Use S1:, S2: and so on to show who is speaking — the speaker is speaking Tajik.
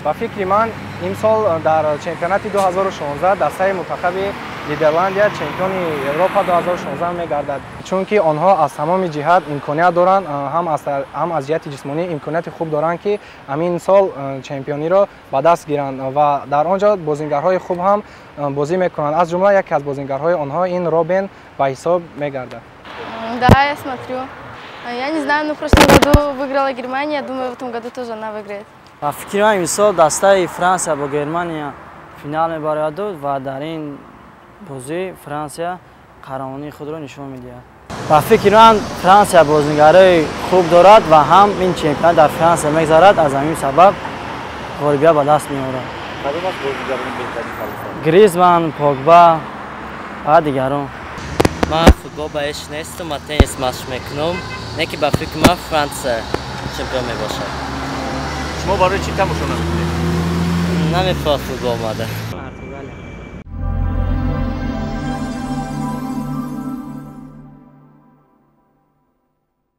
S1: Ба фикри ман, имсол дар чемпионати 2016 дастаи мунтахаби Нидерландия чемпиони Европа 2016 мегардад, чунки онҳо аз тамоми ҷиҳат имконият доранд, ҳам аз ҷиҳати ҷисмонӣ имконияти хуб доранд, ки ҳамин сол чемпиониро ба даст гиранд ва дар он ҷо бозингарҳои хуб ҳам бозӣ мекунанд. Аз ҷумла яке аз бозингарҳои онҳо ин Робен ба ҳисоб мегардад.
S2: Да, я смотрю. Я не знаю, но в прошлом году выиграла Германия, думаю, в этом году тоже она выиграет.
S3: Ба фикри ман, имсол дастаи Франсия бо Германия финал мебарояду ва дар ин бозӣ Франсия қаҳрамонии худро нишон медиҳад. Ба фикри ман, Франсия бозингарои хуб дорад ва ҳам ин чемпионат дар Франсия мегзарад, аз ҳамин сабаб ғолибият ба даст меорад.
S4: Кадом аз бозигарони беҳтарин Фаронса?
S3: Гризман, Погба ва дигарон.
S5: Ман футбол ба ишқ нестам, ма теннис машқ мекунам, не ки ба фикри ман, Франсия чемпион мебошад.
S4: Шумо барои чӣ тамошо намекунед?
S5: Намефоҳад футбол омада.